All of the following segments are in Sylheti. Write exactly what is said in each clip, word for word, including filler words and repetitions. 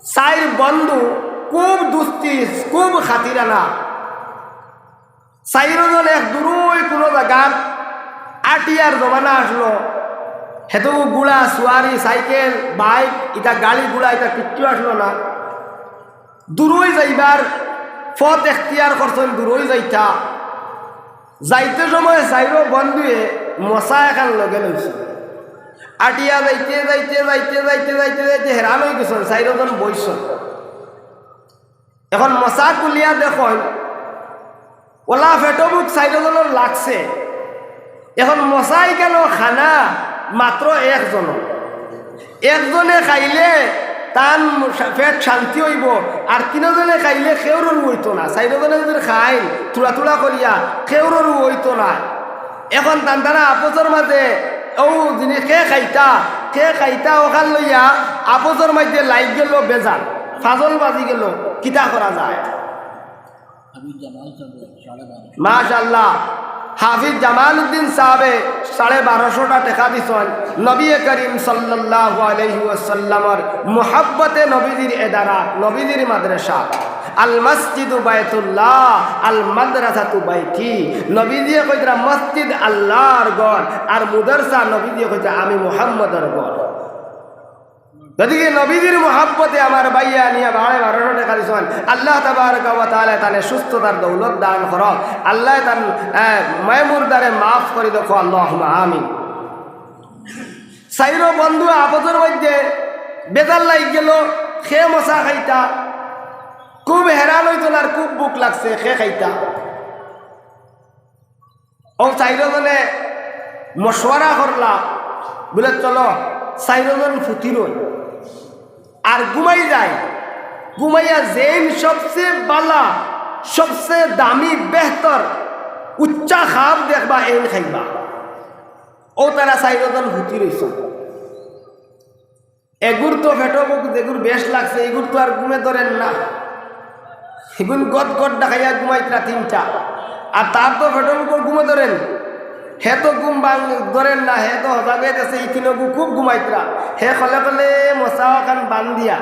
চাইর বন্ধু খুব দুস্তি, খুব খাতিরানা। চাইরোজন এক দূরই কুনু জাগাত আটিয়ার জমানা আছলো, হেতু ঘুড়া, সুয়ারি, সাইকেল, বাইক, ইতা গাড়ি ঘুড়া ইতা কিচ্ছু আছলো না। দূরই যাইবার পথ এখতিয়ার করছইন, দূরই যাইতা। যাইতে সময় চাইরো বন্ধুয়ে মশা এখান লগে লইছইন। আটিয়া যাইতে যাইতে যাইতে যাইতে যাইতে যাইতে হেরান অইগেছইন, চাইরোজন বইছইন। এখন মশা খুলিয়া দেখইন, ওলা পেটো ভুক চাইরোজনর লাগছে। এখন মশা ইখানো খানা মাত্র একজনর। একজনে খাইলে তান পেট শান্তি অইবো, আর তিনোজনে খাইলে কেউরর অইতো না। চাইরোজনে যদি খাইন, থুড়া থুড়া করিয়া, কেউরর অইতো না। এখন তান তারা আপসর মাঝে অউ জিনিস কে খাইতা, কে খাইতা অখান লইয়া আপসর মাঝে লাগি গেল বেজাল, ফাজল বাজি গেল, কিতা করা যায়? মাশাআল্লাহ, হাফিজ জামালউদ্দিন সাহেবে সাড়ে বারোশোটা টেকা দিছইন নবী করিম সাল্লাল্লাহু আলাইহি ওয়াসাল্লামর মুহাব্বতে নবীজির এদারা, নবীজির মাদ্রাসা। আল মসজিদু বাইতুল্লাহ, আল মাদ্রাসাতু বাইতি। নবীজিয়ে কইতরা মসজিদ আল্লাহর ঘর, আর মাদ্রাসা নবীজিয়ে কইতরা আমি মুহাম্মদর ঘর। গতিকে নবীজির মহাব্বতে আমার ভাইয়ে আনিয়া বারো বারোশো টেকা দিছইন। আল্লাহ তাবারাকা ওয়া তাআলা তানে সুস্থতার দৌলত দান করো। আল্লাহ তান, আহ, মায় মুর্দারে মাফ করি দেখো, আল্লাহুম্মা আমিন। চাইরো বন্ধু আপসর মাঝে বেজাল লাগি গেল, কে মশা খাইতা, খুব হেরান অইছইন আর খুব ভুক লাগছে, কে খাইতা। অউ চাইরোজনে মশওয়ারা করলা, বুলে, "চলো, চাইরোজন ফুতি রই আর ঘুমাই যাই। ঘুমাইয়া যেইন সবচে বালা, সবচে দামি, বেহতর, উচ্চা খাব দেখবা, এইন খাইবা।" অউ তারা চাইরোজন ফুতি রইছইন। এগুর তো পেটো ভুক যেগুর বেশ লাগছে, এগুর তো আর ঘুমে ধরের না। এগুন গট গট ডাকাইয়া ঘুমাইতরা তিনটা। আর তার তো পেটো ভুকর ঘুমে ধরের। হে তো ঘুম ভাং-, ধরের না, হে তো হজাগ অইয়া গেছে, ই তিনগু খুব ঘুমাইতরা। হে খলে খলে মশা অখান বান্দিয়া,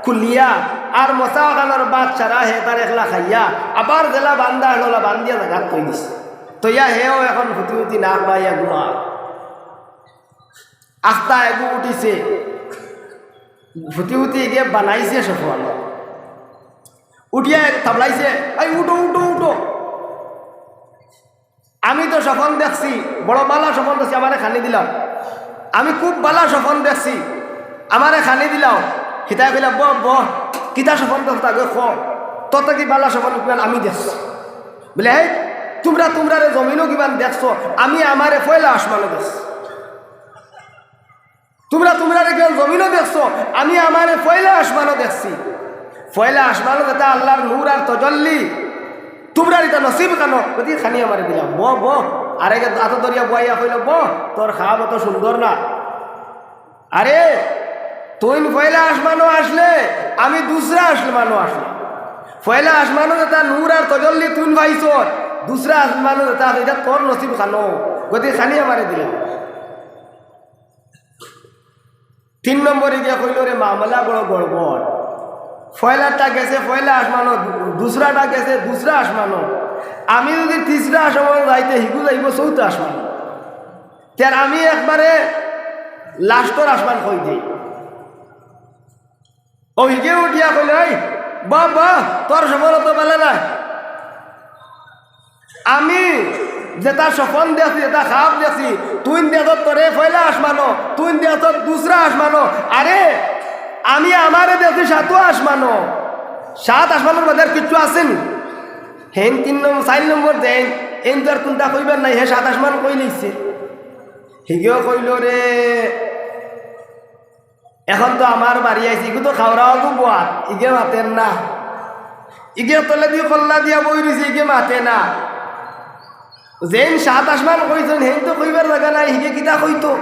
খুলিয়া, আর মশা অখানর বাদ সারা হে তার একলা খাইয়া, আবার যেলা বান্দা অলা বান্দিয়া জাগাত থই দিছে। থইয়া হেও এখন ফুতি ফুতি না খাইয়া ঘুমা। আখতা এগু উঠিছে, ফুতি ফুতি গিয়া বানাইছে সফল। উঠিয়া এক থাবলাইছে, "এই উঠো, উঠো, উঠো। আমি তো স্বপন দেখছি, বড় বালা স্বপন দেখছি, আমারে খানি দিলাও। আমি খুব বালা স্বপন দেখছি, আমারে খানি দিলাও।" হিতায় কইলা, "বহ, বহ, কিতা স্বপন দেখতা গো, ক। তোর থাকি বালা স্বপন কিমান আমি দেখছি।" বুলে, "হেই, তুমরা তুমরারে জমিনো কিমান দেখছো, আমি আমারে পয়লা আসমানো দেখছি।" তুমরা তুমরারে কিমান জমিনো দেখছো, আমি আমারে পয়লা আসমানো দেখছি। পয়লা আসমানো যেতা আল্লার নূর আর তজল্লি, তুমরার ইতা নসিব কানো, গতিকে খানি আমারে দিলাও। বহ, বহ। আরেকে আতো ধরিয়া বওয়াইয়া কইলো, "বহ, তোর খাব অত সুন্দর না। আরে, তুইন পয়লা আসমানো আসলে, আমি দুসরা আসমানো আসলাম। পয়লা আসমানো যেতা নূর আর তজল্লি তুইন পাইছস, দুসরা আসমানো যেতা আছে, ইতা তোর নসিব কানো, গতিকে খানি আমারে দিলাও।" তিন নম্বরে গিয়া কইলো, "রে, মামলা বড় গড়বড়। পয়লাটা গেছে পয়লা আসমানো, দুসরাটা গেছে দুসরা আসমানো। আমি যদি তিসরা আসমানো যাইতে, হিগু যাইবো চৌথা আসমানো। তে আর আমি একবারে লাস্টর আসমান কই দেই।" অউ হিগে উঠিয়া কইলো, "এই, বাহ, বাহ, তোর স্বপন অত বালা না। আমি যেতা স্বপন দেখছি, যেতা খাব দেখছি, তুইন দেখছত তোরে পয়লা আসমানো, তুইন দেখছত দুসরা আসমানো। আরে, আমি আমারে দেখছি সাতও আসমানো। সাত আসমানর বাদে আর কিচ্ছু আছে নি?" হেইন তিন নম্বর, চাইর নম্বর দেইন, এইন তো আর কুনটা কইবার নাই, হে সাত আসমান কইলিছে। হিগেও কইলো, "রে, এখন তো আমার বাড়ি আইছি, ইগু তো খাওরাওগু বওয়াত, ইগে মাতের না। ইগে তলেদি কল্লা দিয়া বই রইছে, ইগে মাতে না। যেইন সাত আসমান কইছইন, হেইন তো কইবার জাগা নাই, হিগে কিতা কইতো?"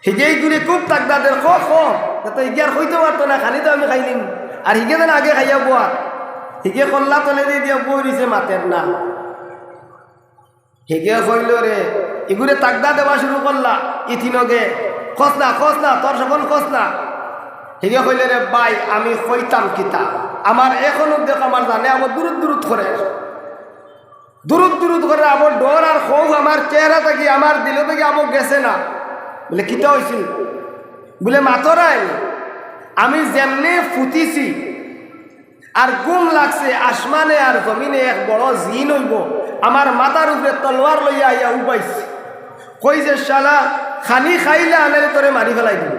হিগে ইগুরে খুব তাগদা দের, "ক, ক, তে তো ইগে আর কইতো পারতো না, খানি তো আমি খাইলিমু। আর হিগে যেন আগে খাইয়া বওয়াত।" হিগে কল্লা তলেদি দিয়া বই রইছে, মাতের না। হিগে কইলো রে, ইগুরে তাগদা দেওয়া শুরু করলা, ই তিনগে, "কস না, কস না, তোর স্বপন কস না।" হিগে কইলে, "রে ভাই, আমি কইতাম কিতা? আমার এখনো দেখ আমার জানে আবো দুরুদ দুরুদ করে, দুরুদ দুরুদ করে, আবো ডর আর খৌফ আমার চেহারা থাকি, আমার দিল থাকি আবো গেছে না।" বুলে, "কিতা অইছিল?" বুলে, "মাতরায় নি, আমি যেমনে ফুতিছি আর ঘুম লাগছে, আসমানে আর জমিনে এক বড় জিন অইবো, আমার মাথার উপরে তলোয়ার লইয়া আইয়া উবাইছে, কইছে, 'শালা, খানি খাইলে আনারে তোরে মারি ফেলাই দিমু,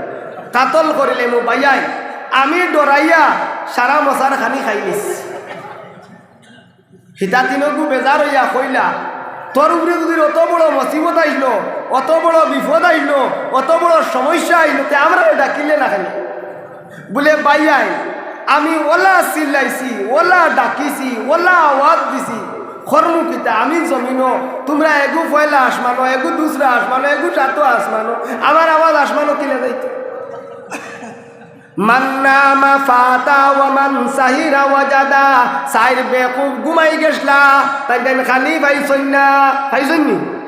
কাতল করিলিমু।' ভাইয়াই, আমি ডরাইয়া সারা মশার খানি খাইলিছি।" হিতা তিনগু বেজার অইয়া কইলা, "তোর উপরে যদি অত বড় মুসিবত আইলো, অত বড় বিপদ আইলো, অত বড় সমস্যা আইলো, তে আমরারে ডাকিলে না কেনে?" বুলে, "ভাইয়াই, আমি অলা চিল্লাইছি, অলা ডাকিছি, অলা আওয়াজ দিছি, করমু কিতা? আমি জমিনো, তুমরা এগু পয়লা আসমানো, এগু দুসরা আসমানো, এগু সাতো আসমানো, আমার আওয়াজ আসমানো কিলা যাইতো?" "মান নামা ফাতা ওয়া মান সাহিরা ওয়াজাদা।" চাইর বেকুব ঘুমাই গেছলা, তাইন তাইন খানি পাইছইন না, পাইছইন নি?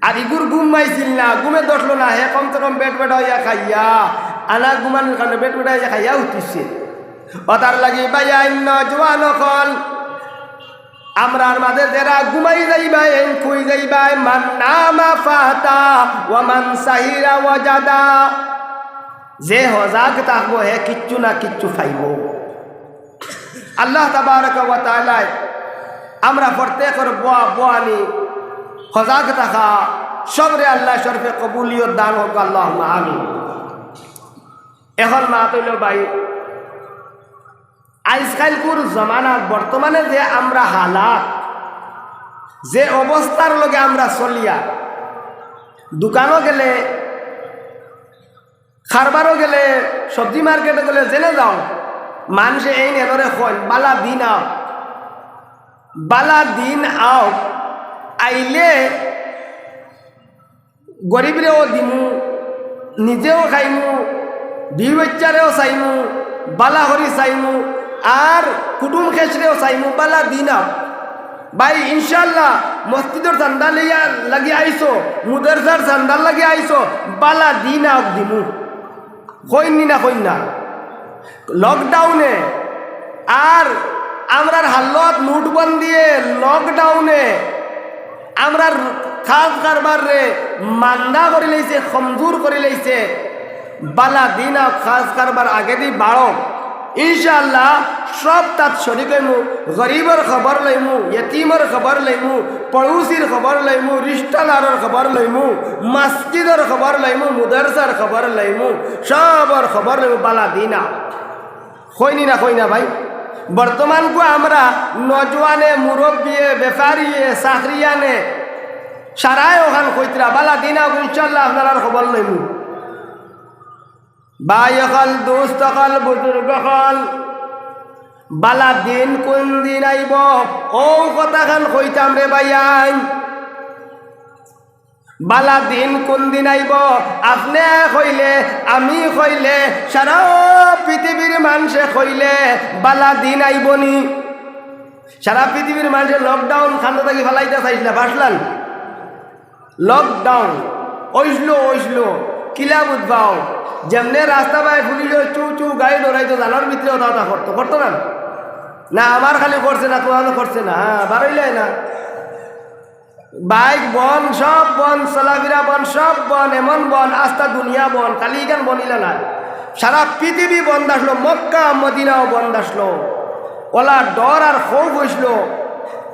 আর ইগুর ঘুম আইছিল না, ঘুমে ধরলো না, হে কমসে কম বেট বেটা অইয়া খাইয়া, আনা ঘুমানির কারণে বেট বেটা অইয়া খাইয়া উঠিছে। অতার লাগি ভাইয়াইন, নওজোয়ান অকল, আমরার মাঝে যেরা ঘুমাই যাইবায়, এইন কই যাইবায়, "মান নামা ফাতা ওয়া মান সাহিরা ওয়াজাদা।" যে হজাগ থাকবো, হে কিচ্ছু না কিচ্ছু পাইবো। আল্লাহ তাবারাকা ওয়া তাআলায় আমরা প্রত্যেকর বয়া বয়ানি হজাগ থাকা, সবরে আল্লাহ শরফে কবুলিয়ত দান হোক, আল্লাহুম্মা আমিন। এখন মাত অইলো ভাই, আইজকাইলকুর জমানার বর্তমানে যে আমরা হালাত, যে অবস্থার লগে আমরা চলিয়া, দোকানো গেলে, কারবারো গেলে, সবজি মার্কেটো গেলে, যেনে যাও, মানষে এইন এনরে কইন, "বালা দিন আউক, বালা দিন আউক, আইলে গরিবরেও দিমু, নিজেও খাইমু, বিবি বাচ্চারেও চাইমু, বালা করি চাইমু, আর কুটুম খেশরেও চাইমু, বালা দিন আউক।" ভাই, ইনশাআল্লাহ, মসজিদর চান্দা লইয়া লাগি আইছো, মুদারসার চান্দার লাগি আইছো, বালা দিন আউক দিমু। কইন নি না, কইন না? লকডাউনে আর আমরার হালত নোটবন্দিয়ে, লকডাউনে আমরার কাজ কারবাররে মান্দা করিলাইছে, কমজোর করিলাইছে। বালা দিন আউক, কাজ কারবার আগেদি বাড়উক। ইনশাআল্লাহ, সব তাত শরিক অইমু, গরিবর খবর লইমু, ইয়তিমর খবর লইমু, পড়ুশির খবর লইমু, রিস্তাদারর খবর লইমু, মসজিদর খবর লইমু, মুদারসার খবর লইমু, সবর খবর লইমু, বালা দিন আউক। কইন নি না, কইন না ভাই? বর্তমানকু আমরা নওজোয়ানে, মুরব্বিয়ে, বেপারিয়ে, চাকরিয়ানে, সারায় অখান কইতরা, "বালা দিন আউক, ইনশাআল্লাহ আপনারার খবর লইমু।" ভাই অকল, দোস্ত অকল, বুজুর্গ অকল, বালা দিন কুন দিন আইবো? অউ কথাখান কইতাম রে ভাইয়াইন। বালা দিন কুন দিন আইবো? আপনে কইলে, আমি কইলে, সারা পৃথিবীর মানষে কইলে, বালা দিন আইবো নি? সারা পৃথিবীর মানষে লকডাউন কান্দা থাকি ফালাইতা চাইছলা, পারছলা নি? লকডাউন অইছলো, অইছলো, কিলা বুঝবাও? যেমনে রাস্তা বায় পুলিশে চু চু গাড়ি ডরাইতো, জানর ভিতরে অতা অতা করতো, করতো না? না, আমার খালি করছে না, তুমারও করছে না? হ্যাঁ, বারইলায় না। বাইক বন, সব বন, চলাফিরা বন, সব বন, এমন বন, আস্তা দুনিয়া বন, খালি ইখান বন ইলা নায়। সারা পৃথিবী বন্ধ আছলো, মক্কা মদিনাও বন্ধ আছলো। অলা ডর আর খৌফ অইছলো।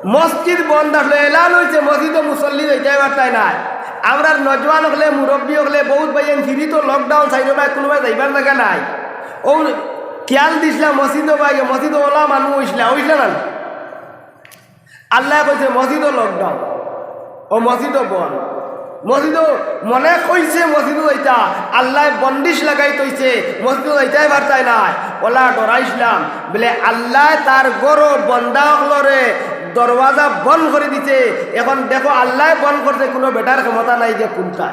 মসজিদ বন্ধ আছলো, এলান অইছে, মসজিদো মুসল্লি যাইতায় পারতায় নায়। আমরার নওজোয়ান অকলে, মুরব্বি অকলে, বউত ভাইয়াইন ফিরি তো লকডাউন, চাইরোবায় কুনুবায় যাইবার জাগা নাই। অউ খিয়াল দিছলা মসজিদো বায়, মসজিদো অলা মানুষ অইছলা, অইছলা না? আল্লায় কইছে মসজিদো লকডাউন, অউ মসজিদো বন্ধ। মসজিদো মনে কইছে মসজিদো যাইতা, আল্লায় বন্দিশ লাগাই থইছে, মসজিদো যাইতায় পারতায় নায়। অলা ডরাইছলাম, বুলে আল্লায় তার ঘরো বন্দা অকলরে দরওয়াজা বন্ধ করি দিছে। এখন দেখো আল্লায় বন্ধ করছে, কুনু বেটার ক্ষমতা নাই যে খুলতা।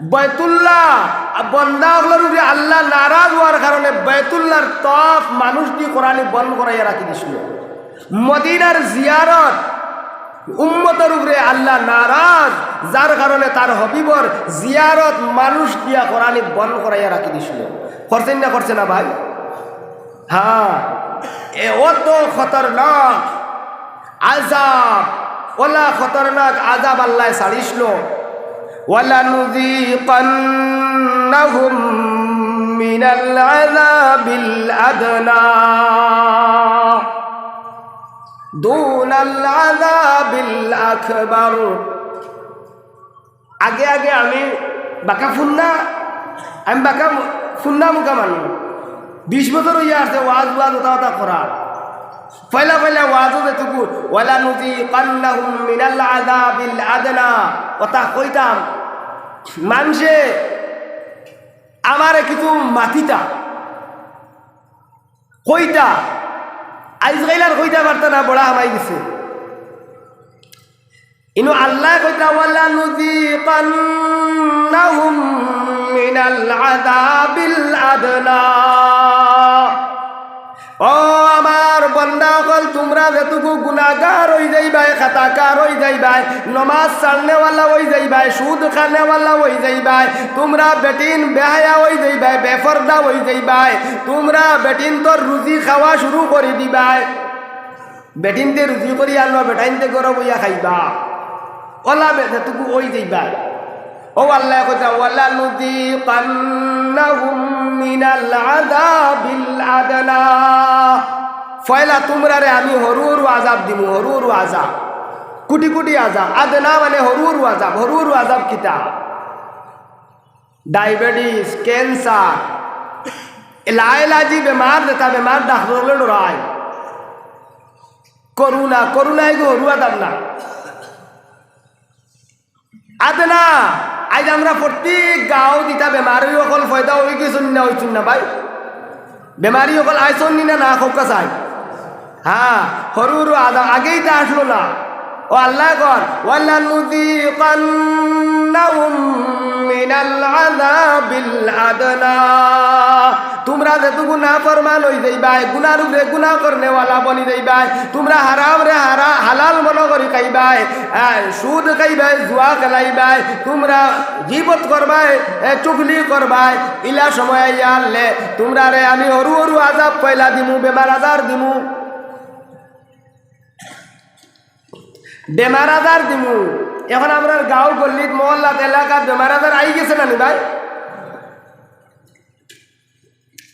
বায়তুল্লাহ, বন্দা অকলর উপরে আল্লাহ নারাজ অওয়ার কারণে বায়তুল্লাহর তওয়াফ মানুষদি করানি বন্ধ করাইয়া রাখি দিছলো। মদিনার জিয়ারত, উম্মতর উপরে আল্লাহ নারাজ, যার কারণে তার হাবিবর জিয়ারত মানুষ দিয়া করানি বন্ধ করাইয়া রাখি দিছিল। করছইন না, করছে না ভাই? হ্যাঁ, এ অত খতরনাক আযাব, ওলা খতরনাক আযাব আল্লায় ছাড়িছিল। ولنذيقنهم من العذاب الأدنى دون العذاب الأكبر। আগে আগে আমি বাঁকা ফুন্না, আমি বাঁকা ফুন্না মুখা মানুষ। বিশ বছর অইয়া আছে ওয়াজ ওয়াজ ওটা ওটা করার। পয়লা পয়লা ওয়াজও যেটুকু, "ولنذيقنهم من العذاب الأدنى", ওটা কইতাম, মানষে আমারে কিছু মাতিতা, কইতা, আইজকাইল আর কইতা পারতা না, বড়া হামাই গেছে। ইনো আল্লায় কইতা, "ولنذيقنهم من العذاب الأدنى।" ও আমার বন্দা অকল, তুমরা যেটুকু গুনাগার অই যাইবায়, খাতাকার অই যাইবায়, নমাজ ছাড়নেওয়ালা অই যাইবায়, সুদ খানেওয়ালা অই যাইবায়, তুমরা বেটিন বেহায়া অই যাইবায়, বেফর্দা অই যাইবায়, তুমরা বেটিনতর রুজি খাওয়া শুরু করি দিবায়। বেটিন্তে রুজি করি আনলো, বেটাইন্তে ঘরো বইয়া খাইবা। ওলা বে-, যেটুকু অই যাইবায়। ও আল্লায় কইতা, "ولنذيقنهم من العذاب الأدنى।" পয়লা তুমরারে আমি হুরু হুরু আযাব দিমু, হুরু হুরু আযাব। কুটি কুটি আযাব। আদনা মানে হুরু হুরু আযাব। হুরু হুরু আযাব কিতা? ডায়াবেটিস, ক্যান্সার, এ লাইলাজি বেমার যেটা, বেমার ডাক্তর অকলে ডরায়। করোনা, করোনা এগু হুরু আযাব না। আদনা, আইজ আমরা প্রত্যেক গাঁও দিতা বেমারি অকল পয়দা অই গেছইন না, অইছইন না ভাই? বেমারি অকল আইছইন নি না, না, কউক্কা চাই। হ্যাঁ, হুরু হুরু আযাব, আগেই তো আসলো না। ও আল্লায় কর, "ولنذيقنهم من العذاب الأدنى।" তুমরা যেটুকু নাফরমান অই যাইবায়, গুনার উপরে গুনা করনেওয়ালা বনি যাইবায়, তুমরা হারামরে হারা-, হালাল মনো করি খাইবায়, আহ, সুদ খাইবায়, জুয়া খেলাইবায়, তুমরা গিবত করবায়, এ, চুগলি করবায়, ইলা সময় আইয়া আনলে তুমরারে আমি হুরু হুরু আযাব পয়লা দিমু, বেমার আজার দিমু। বেমার আজার দিমু। এখন আমরার গাঁও গল্লিত মহল্লাত এলাকাত বেমার আজার আই গেছে না নি ভাই?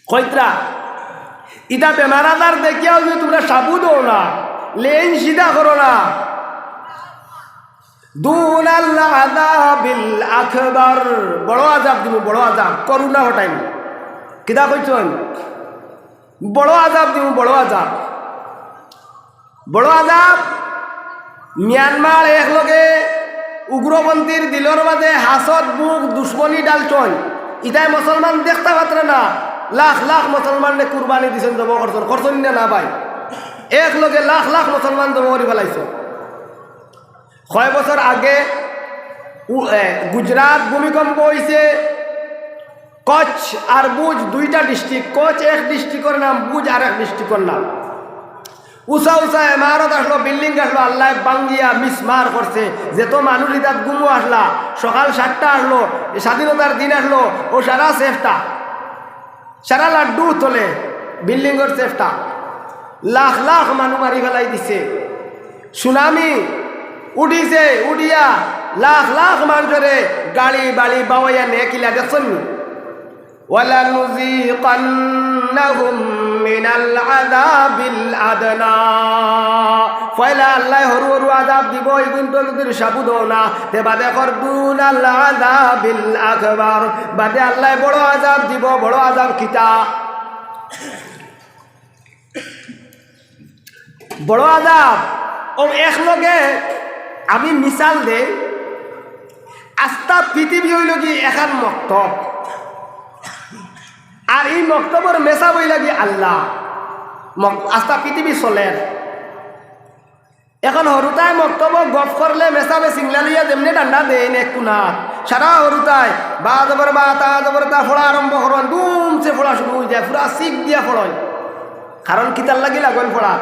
কইতরা, ইতা বেমার আজার দেখিয়াও যদি তুমরা সাবুদ অও না, লেইন সিধা করো না, দুনাল আযাবিল আকবার, বড় আযাব দিমু, বড় আযাব, করোনা হটাইমু। কিতা কইছইন? বড় আযাব দিমু, বড় আযাব। বড় আযাব, মিয়ানমার একলগে উগ্রপন্থীর দিলর মাঝে হাসদ, বুক, দুশমনি ডালছইন। ইতায় মুসলমান দেখতা পারতরা না, লাখ লাখ মুসলমানরে কুরবানি দিছইন, জবো করছইন, করছইন না, না ভাই? একলগে লাখ লাখ মুসলমান জবো করি ফালাইছইন। কয় বছর আগে উ-, এ, গুজরাট ভূমিকম্প অইছে, কচ্ছ আর ভুজ দুইটা ডিস্ট্রিক্ট, কচ্ছ এক ডিস্ট্রিক্টর নাম, ভুজ আর এক ডিস্ট্রিক্টর নাম। উচা উচা এমারত আসলো, বিল্ডিং আসলো, আল্লায় ভাঙ্গিয়া মিসমার করছে। যেত মানুষ ইতাত ঘুমো আসলা, সকাল সাতটা আসলো, স্বাধীনতার দিন আসলো, ও সারা সেফটা, সারা লাড্ডু তলে বিল্ডিংর সেফটা, লাখ লাখ মানুষ মারি ফালাই দিছে। সুনামি উঠিছে, উঠিয়া লাখ লাখ মানষরে গাড়ি বাড়ি বাওয়াইয়া নেকিলা দেখছইন নি? ولنذيقنهم من العذاب الأدنى। পয়লা আল্লায় হুরু হুরু আযাব দিবো, ইগুন তো যদি সাবুদ অও না, তে বাদে কর দুনাল আযাবিল আকবার, বাদে আল্লায় বড় আযাব দিবো, বড় আযাব কিতা? বড় আযাব। ও একলগে আমি মিসাল দেই, আস্তা পৃথিবী অইলো গি এখান মক্তব, আর ই মক্তবর মেসাব অইলা গি আল্লাহ। মক-, আস্তা পৃথিবী চলের। এখন হুরুতায় মক্তবো গফ করলে মেসাবে সিংলা লইয়া যেমনে ডান্ডা দেইন এক কুনাত, সারা হুরুতায় বা জবর বা, তা জবর তা ফড়া আরম্ভ করইন, দুমসে ফড়া শুরু অই যায়, পুরা শিক দিয়া ফড়ইন। কারণ কিতার লাগি লাগইন ফড়া?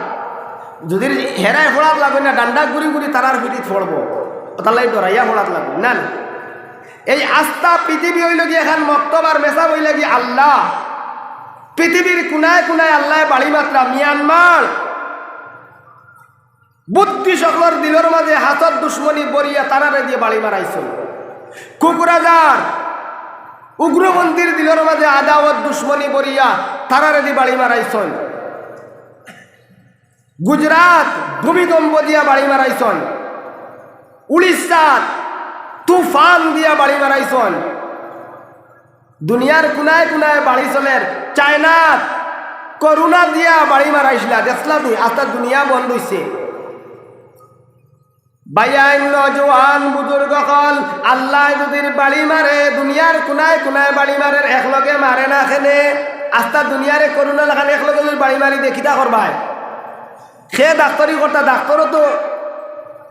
যদি হেরায় ফড়াত লাগইন না, ডান্ডা ঘুরি ঘুরি তারার পিঠিত ফড়বো, অতার লাগি ডরাইয়া ফড়াত লাগইন না। এই আস্তা পৃথিবী অইলো গি একখান মক্তব আর মেসাব অইলা গি আল্লাহ। পৃথিবীর কুনায় কুনায় আল্লায় বাড়ি মাতরা। মিয়ানমার বুদ্ধিস্ট অকলর দিলর মাজে হাসদ দুশমনি বরিয়া তারারে দিয়া বাড়ি মারাইছইন। কুকরাঝার উগ্রপন্থীর দিলর মাজে আদাওত দুশমনি বরিয়া তারারে দি বাড়ি মারাইছইন। গুজরাট ভূমিকম্প দিয়া বাড়ি মারাইছইন। উড়িষ্যাত তুফান দিয়া বাড়ি মারাইছইন। দুনিয়ার কুনায় কুনায় বাড়ি চলের। চায়নাত করোনা দিয়া বাড়ি মারাইছলা, দেখছলা নি? আস্তা দুনিয়া বন্ধ অইছে। ভাইয়াইন, নওজোয়ান, বুজুর্গ অকল, আল্লায় যুদি বাড়ি মারে, দুনিয়ার কুনায় কুনায় বাড়ি মারের, একলগে মারে না কেনে? আস্তা দুনিয়ারে করোনা লাখান একলগে যুদি বাড়ি মারি দে, কিতা করবায়? হে ডাক্তরি করতা, ডাক্তরও তো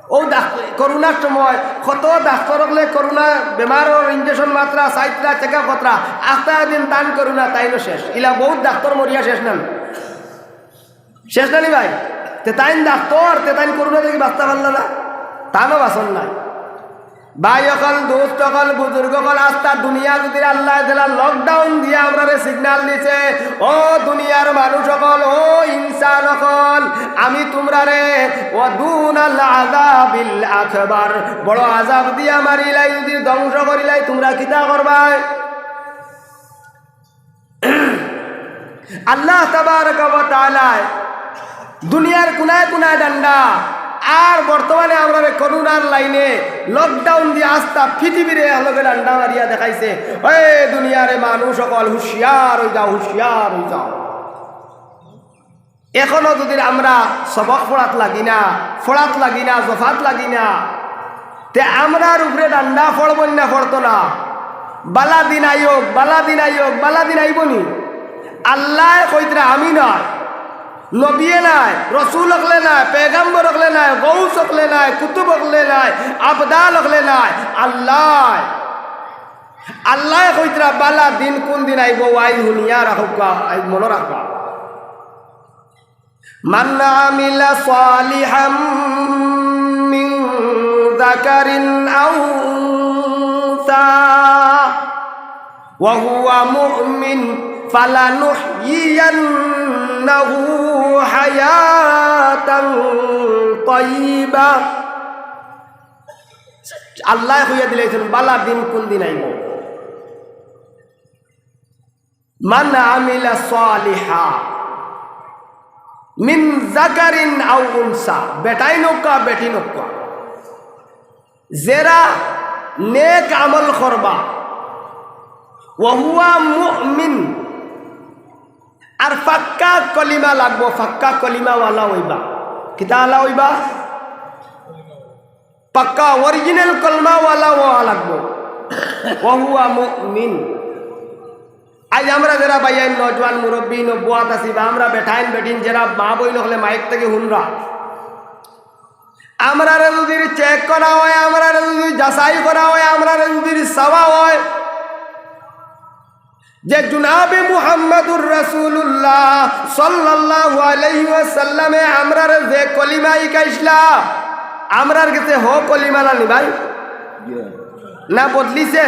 অউ ডাক-, করোনার সময় কত ডাক্তর অকলে করোনা বেমারর ইনজেকশন মাতরা, চাইতরা, চেক আপ করতরা, আস্তা এদিন তান করোনা তাইনও শেষ। ইলা বউত ডাক্তর মরিয়া শেষ নানি? শেষ নানি ভাই? তে তাইন ডাক্তর, তে তাইন করোনা থাকি বাঁচতা পারলা না? তানও বাঁচন নাই। ভাই অকল, দোস্ত অকল, বুজুর্গ অকল, আস্তা দুনিয়া যুদি আল্লায় দিলা lockdown দিয়া আমরারে signal দিছে, ও দুনিয়ার মানুষ অকল, ও ইনসান অকল, আমি তুমরারে ওয়াদুনাল আযাবিল আকবার, বড় আযাব দিয়া মারিলাই, যুদি ধ্বংস করিলাই, তুমরা কিতা করবায়? আল্লাহ তাবারাকা ওয়া তাআলায় দুনিয়ার কুনায় কুনায় ডান্ডা, আর বর্তমানে আমরারে করোনার লাইনে lockdown দিয়া আস্তা পৃথিবীরে একলগে ডান্ডা মারিয়া দেখাইছে, "ওই দুনিয়ারে মানুষ অকল, হুঁশিয়ার অই যাও, হুঁশিয়ার অই যাও।" এখনো যুদি আমরা সবক ফড়াত লাগি না, ফড়াত লাগি না, জফাত লাগি না, তে আমরার উপরে ডান্ডা ফড়বো না, ফড়তো না? বালা দিন আইউক, বালা দিন আইউক, বালা দিন আইবো নি? আল্লায় কইতরা, আমি নায়, নবিয়ে নায়, রসুল অকলে নায়, পেগাম্বর অকলে নায়, গৌস অকলে নায়, কুতুব অকলে নায়, আবদাল অকলে নায়, আল্লায়। আল্লায় কইতরা, বালা দিন কুন দিন আইবো, আইজ হুনিয়া রাখউক্কা, আইজ মনো রাখবা। من عمل صالحا من ذكر أو أنثى وهو مؤمن فلنحيينه حياة طيبة। আল্লায় কইয়া দিলাইছইন, বালা দিন কুন দিন আইবো। من عمل صالحا من ذكر أو أنثى, বেটাইন অউক্কা, বেটিন অউক্কা, যেরা নেক আমল করবা, وهو مؤمن, আর পাক্কা কলিমা লাগবো, পাক্কা কলিমাওয়ালা অইবা। কিতা আলা অইবা? পাক্কা original কলমাওয়ালা অওয়া লাগবো। وهو مؤمن। আইজ আমরা যেরা ভাইয়াইন, নওজোয়ান, মুরব্বি, নবুয়াত আছি, বা আমরা বেটাইন বেটিন, যেরা মা বইন অকলে মাইক থাকি হুনরা, আমরারে যুদি check করা অয়, আমরারে যুদি যাচাই করা অয়, আমরারে যুদি চাওয়া অয়, যে জনাবে মুহাম্মাদুর রাসূলুল্লাহ সাল্লাল্লাহু আলাইহি ওয়াসাল্লামে আমরারে যে কলিমা হিকাইছলা, আমরার গেছে হউ কলিমা নানি ভাই? না বদলিছে?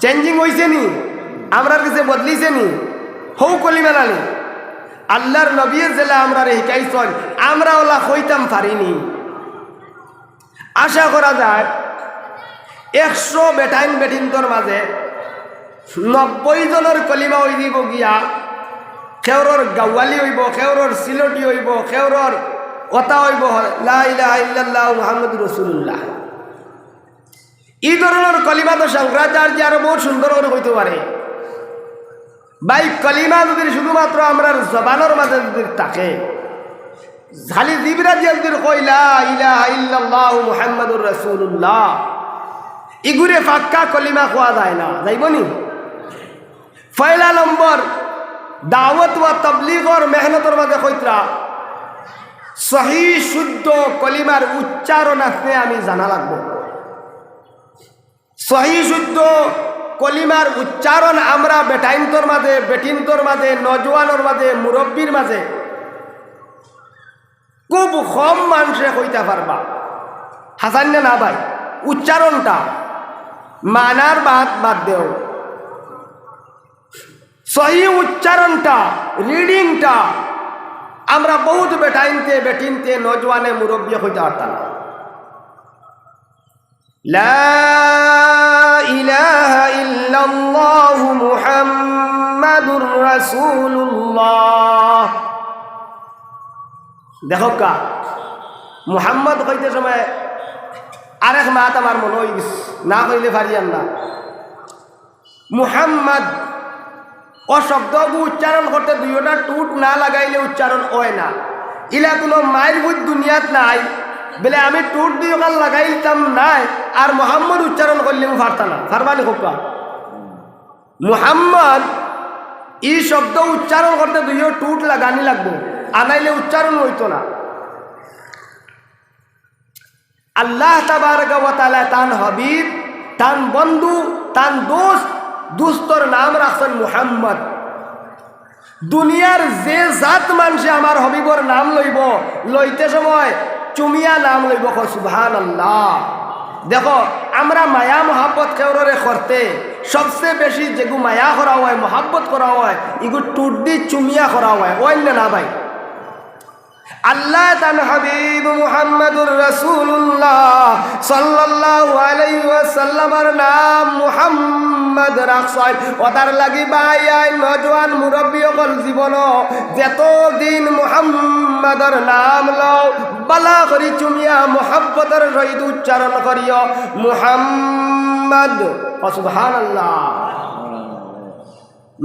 Changing অইছে নি? আমরার গেছে বদলিছে নি? হউ কলিমা নানি? আল্লার নবিয়ে যেলা আমরারে হিকাইছইন, আমরা অলা কইতাম পারি নি? আশা করা যায়, একশো বেটাইন বেটিন্তর মাজে নব্বই জনর কলিমা অইযিবো গিয়া, কেউরর গাওয়ালি অইবো, কেউরর সিলটি অইবো, কেউরর অতা অইবো, লা ইলাহা ইল্লাল্লাহু মুহাম্মাদুর রাসূলুল্লাহ। ই ধরনর কলিমা তো শঙ্করাচার্যে আরো বউত সুন্দর করি কইতো পারে। ভাই, কলিমা যুদি শুধুমাত্র আমরার জবানর মাজে যুদি থাকে, খালি জিবরা দিয়া যুদি কই, "লা ইলাহা ইল্লাল্লাহু মুহাম্মাদুর রাসূলুল্লাহ", ইগুরে পাক্কা কলিমা কওয়া যায় না, যাইবো নি? পয়লা নম্বর, দাওয়াত ওয়া তাবলিগর মেহনতর মাজে কইতরা, সহি শুদ্ধ কলিমার উচ্চারণ আপনে আমি জানা লাগবো। সহি শুদ্ধ কলিমার উচ্চারণ আমরা বেটাইন্তর মাজে, বেটিন্তর মাজে, নওজোয়ানর মাজে, মুরব্বির মাজে খুব কম মানষে কইতা পারবা। হাছা নি না ভাই? উচ্চারণটা, মানার বাদ বাদ দেও। সহি উচ্চারণটা, রিডিংটা আমরা বউত বেটাইন্তে, বেটিন্তে, নজওয়ানে, মুরব্বিয়ে কইতা পারতা না। লা ইলাহা ইল্লাল্লাহু মুহাম্মাদুর রাসূলুল্লাহ। দেখউক্কা, মুহাম্মদ কইতে সময় আরেক মাত আমার মনো অইগেছে, না কইলে পারিয়ার না। মুহাম্মদ অউ শব্দগু উচ্চারণ করতে দুইওটা ঠুট না লাগাইলে উচ্চারণ অয় না। ইলা কুনু মাইর বুঝ দুনিয়াত নাই, বলে আমি ঠুট দুইওখান লাগাইতাম নায়, আর মুহাম্মদ উচ্চারণ করলেও পারতা না। পারবা নি কউক্কা? মুহাম্মদ ই শব্দ উচ্চারণ করতে দুইও ঠুট লাগানি লাগবো, আনাইলে উচ্চারণ অইতো না। আল্লাহ তাবারাকা ওয়া তাআলা তান হাবিব, তান বন্ধু, তান দোস্ত, দোস্তর নাম রাখছইন মুহাম্মদ। দুনিয়ার যে জাত মানষে আমার হাবিবর নাম লইবো, লইতে সময় চুমিয়া নাম লইবো, কও সুবহানাল্লাহ। দেখো, আমরা মায়া মহব্বত কেউররে করতে সবচে বেশি যেগু মায়া করা অয়, মহব্বত করা অয়, ইগু ঠুটদি চুমিয়া করা অয়, অয় না, না ভাই? আল্লায় তান হাবিব মুহাম্মাদুর রাসূলুল্লাহ সাল্লাল্লাহু আলাইহি ওয়াসাল্লামর নাম মুহাম্মদ রাখছইন। অতার লাগি ভাই আইন নজওয়ান মুরব্বি অকল জীবনো যতদিন মুহাম্মাদর নাম লও, বালা করি চুমিয়া মহব্বতর সহিত উচ্চারণ করিও, মুহাম্মদ। ও সুবহানাল্লাহ।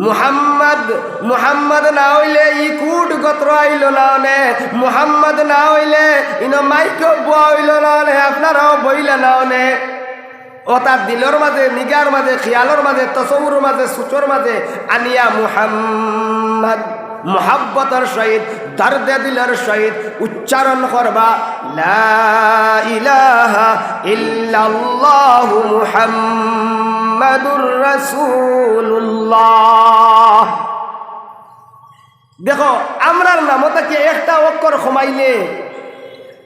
মুহাম্মদ, মুহাম্মদ না অইলে ই কুট গোত্র আইলো না অনে, মুহাম্মদ না অইলে ইনো মাইকো বওয়া অইলো না অনে, আপনারাও বইলা না অনে। অতার দিলর মাঝে, নিগার মাঝে, খিয়ালর মাঝে, তসব্বুরর মাঝে, সুচর মাঝে আনিয়া মুহাম্মদ মহব্বতর সহিত, দর্দে দিলর সহিত উচ্চারণ করবা, লা ইলাহা ইল্লাল্লাহু মুহাম্মাদুর রাসূলুল্লাহ। দেখো, আমরার নামো থাকি একটা অক্ষর কমাইলে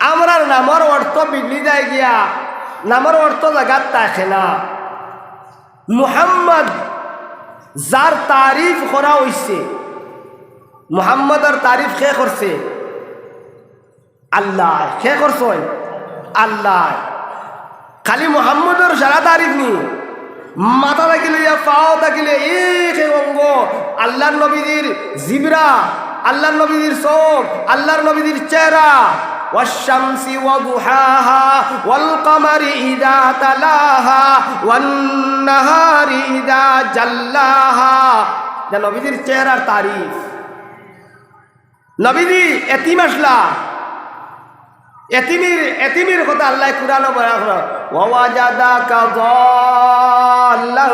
আমরার নামর অর্থ বিগড়ি যায় গিয়া, নামর অর্থ জাগাত থাকে না। মুহাম্মদ যার তারিফ করা অইছে, মুহাম্মদর তারিফ কে করছে? আল্লায়। কে করছইন? আল্লায়। খালি মুহাম্মদর সারা তারিফ নি, মাথা থাকি লইয়া পাও থাকি লইয়া এক এক অঙ্গ, আল্লার নবীজির জিবরা, আল্লার নবীজির চউখ, আল্লার নবীজির চেহারা, والشمس وضحاها والقمر إذا تلاها والنهار إذا جلاها। ইটা নবীজির চেহারার তারিফ। নবীজি এতিম আছলা, এতিমির, এতিমির কথা আল্লায় কুরআনো বয়ান করইন, ووجدك ضالا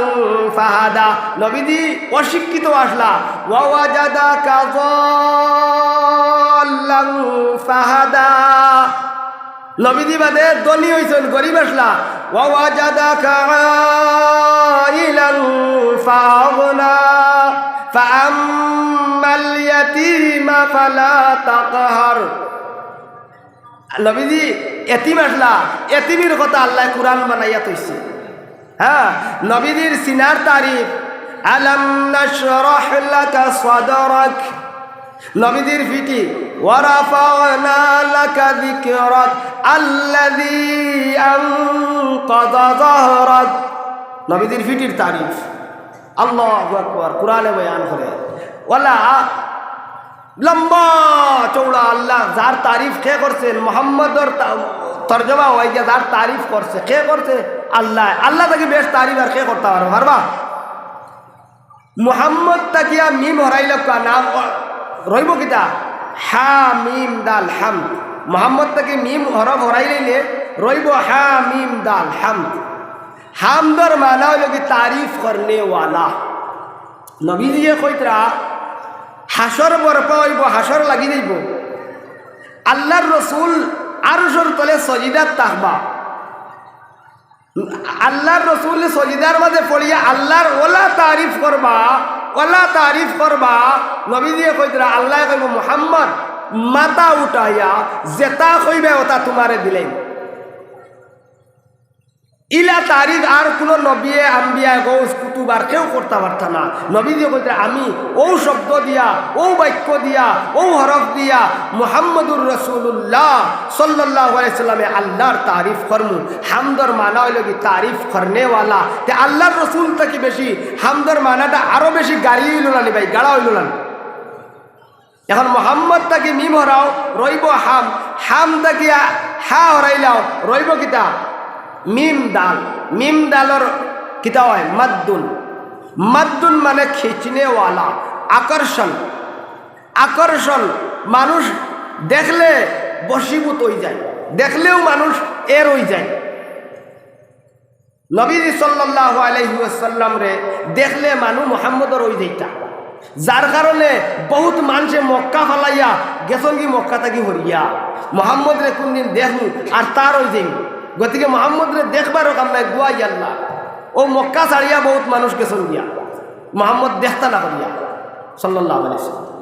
فهدى। নবীজি অশিক্ষিত আছলা, ووجدك ضالا فهدى। নবীজি বাদে ধনী অইছইন, গরিব আছলা, ووجدك عائلا فأغنى فأما اليتيم فلا تقهر। নবীজি এতিম আছলা, এতিমির কথা আল্লায় কুরআন বানাইয়া থইছে। হ্যাঁ, নবীজির সিনার তারিফ, ألم نشرح لك صدرك। নবীজির ফিটি, ورفعنا لك ذكرك الذي أنقض ظهرك। নবীজির ফিটির তারিফ। আল্লাহু আকবার, কুরআনে বয়ান করে। ওলা লম্বা চওড়া আল্লাহ, যার তারিফ কে করছেন, মুহাম্মদর তা-, তর্জমা অইয়া যার তারিফ করছে, কে করছে? আল্লায়। আল্লাহ থাকি বেশ তারিফ আর কে করতা পারবা? মুহাম্মদ থাকিয়া মিম হরাইলে কা নাম অ-, রইবো কিতা? হা মিম দাল হামদ। মুহাম্মদ থাকি মিম হরফ হরাইলে রইবো হা মিম দাল হামদ। হামদর মানা অইলো কি? তারিফ করনে ওয়ালা। নবীজিয়ে কইতরা, হাশর বরপা অইবো, হাশর লাগি যাইবো। আল্লার রসুল আরশর তলে সজিদাত থাকবা। আল্লার রসুল সজিদার মাঝে পড়িয়া আল্লার ওলা তারিফ করবা, ওলা তারিফ করবা। নবীজিয়ে কইতরা, আল্লায় কইবো, "মুহাম্মদ, মাথা উঠাইয়া যেতা কইবায় অতা তুমারে দিলাইমু। ইলা তারিফ আর কুনু নবিয়ে, আম্বিয়ায়, গৌস, কুতুব আর কেউ করতা পারতা না। নবীজিয়ে কইতরা, "আমি অউ শব্দ দিয়া, অউ বাক্য দিয়া, অউ হরফ দিয়া মুহাম্মদুর রাসূলুল্লাহ সাল্লাল্লাহু আলাইহি ওয়াসাল্লামে আল্লার তারিফ করমু।" হামদর মানা অইলো কি? তারিফ করনেওয়ালা। তে আল্লার রসুল থাকি বেশি হামদর মানাটা আরো বেশি গাড়ি অইলো না নি ভাই, গাড়া অইলো না নি? এখন মোহাম্মদ থাকি মিম হরাও, রইবো হাম। হাম থাকি আ-, হা হরাইলাও, রইবো কিতা? মিম দাল। মিম দালর কিতা অয়? মাদ্দুন। মাদ্দুন মানে খিচনেওয়ালা, আকর্ষণ। আকর্ষণ, মানুষ দেখলে বশীভূত অইযায়, দেখলেউ মানুষ এর অইযায়। নবীজি সাল্লাল্লাহু আলাইহি ওয়াসাল্লামরে দেখলে মানু মোহাম্মদর অইযাইতা, যার কারণে বউত মানষে মক্কা ফালাইয়া গেছইনগি, মক্কা থাকি হরিয়া। মোহাম্মদরে কুনদিন দেখমু আর তার অইযাইমু। গতিকে মোহাম্মদরে দেখবারও কাম নাই, দোয়াই আল্লাহ। অউ মক্কা ছাড়িয়া বউত মানুষ গেছইনগিয়া মোহাম্মদ দেখতা না করিয়া, সাল্লাল্লাহু আলাইহি ওয়াসাল্লাম।